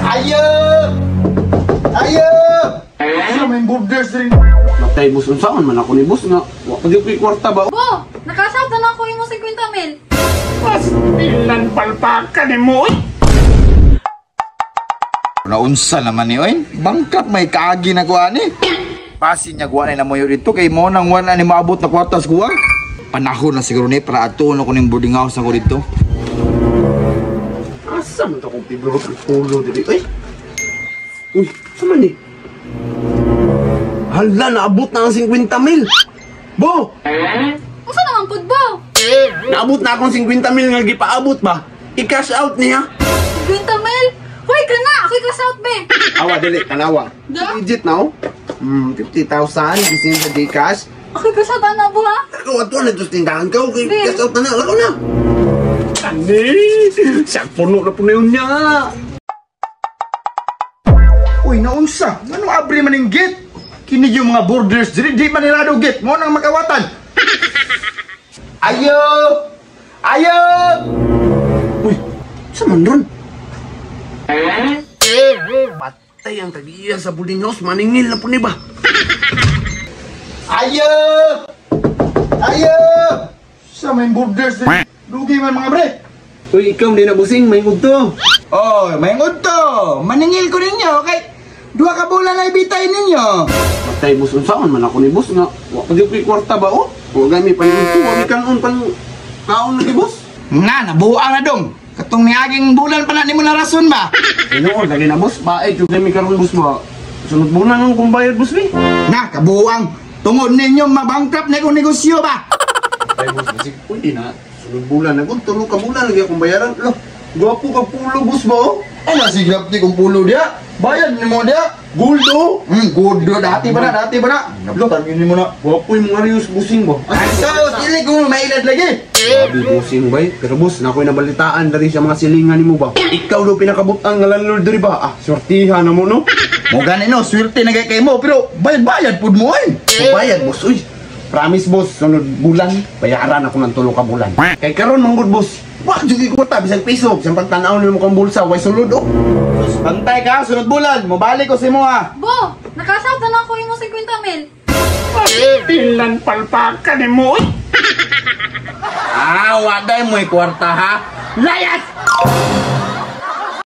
Ayo! Ayo! Sa may borders rin. Matay boss, unsaon man ako ni boss nga wa pa gyud ko'y kwarta ba? Bo, nakasab na ako imo 50 mil. Pastilan palpakan ni mo, oy. Naunsa naman ni oy? Bangkap may kaagi na kuha ni. Basin niya kuha na moyo dito kay mo nang wala ni maabot na kwartas kuha. Panahon na siguro ni para adto na ko ning boarding house ako dito. Asa man to akong favorite pulo diri oy? Uy, sa man ni? Hala, naabot na ang 50 mil. Bo! Unsa naman pud bo? Naabot na akong 50 mil nga gipaabot ba? I-cash out niya. 50 mil? Hoy, kana! Ako'y cash out, be! Awa, dili, tanawa. Da? Legit na, oh. 50,000, bisin sa Gcash. Ako'y cash out, ana, bo, ha? Lakaw, ato na ito sa tindahan ka, okay? Be. Cash out na na, lakaw na. Ani, sa puno na puno yun niya. Uy, naunsa? Ano abri man ning gate? Kini yung mga borders diri di man nila gate. Mo nang makawatan. Ayo! Ayo! Uy, sa man ron? Patay ang tagiya sa boarding house, maningil na po ni ba? Ayo! Ayo! Sa may borders diri. Dugi man mga bre. Uy, ikaw hindi na busing, may udto. Oh, may udto. Maningil ko ninyo kay duha ka bulan na ibitay ninyo. Patay boss, unsaon man ako ni boss nga wa pa gyud ko'y kwarta ba oh? Wa gami pa yung wa mi kanon pang kaon lagi boss. Na, nabuang na dong. Katong niaging bulan pa na nimo na rason ba? Tinuod lagi na boss, bae jud mi karon boss ba. Sunod bulan ang kung bayad boss bi. Na, kabuang. Tungod ninyo mabangkrap na akong negosyo ba? Ay boss, basig pwede na. Sunod bulan na kung tulo ka bulan lagi akong bayaran. Lo, gwapo ka pulo boss ba oh? Ano si grab ni kung pulo dia? Bayad nimo dia. Gold oh. Good do dati ba na, dati ba na? Nabtan yun mo na. Gwapo yung mga rios busing ba? Ay, so, dili ko mailad lagi. Grabe busing bay. Pero boss, na ako'y nabalitaan dari sa mga silingan nimo ba? Ikaw daw pinakabutang nga landlord diri ba? Ah, swertihan na mo no. Mo gani no, swerte na kay mo pero bayad-bayad pud mo ay. Bayad boss, uy. Promise boss, sunod bulan, bayaran ako ng tulo ka bulan. Kay karon manggod boss, wa jud ko kwarta bisag piso, bisag pagtan-aw nimo kang bulsa, way sulod oh. Bantay ka, sunod bulan, mobalik ko si mo ha. Bo, nakasab na ako imo 50 mil. Pastilan palpakan ni mo, oy. Ah, waday mo'y kwarta ha. Layas!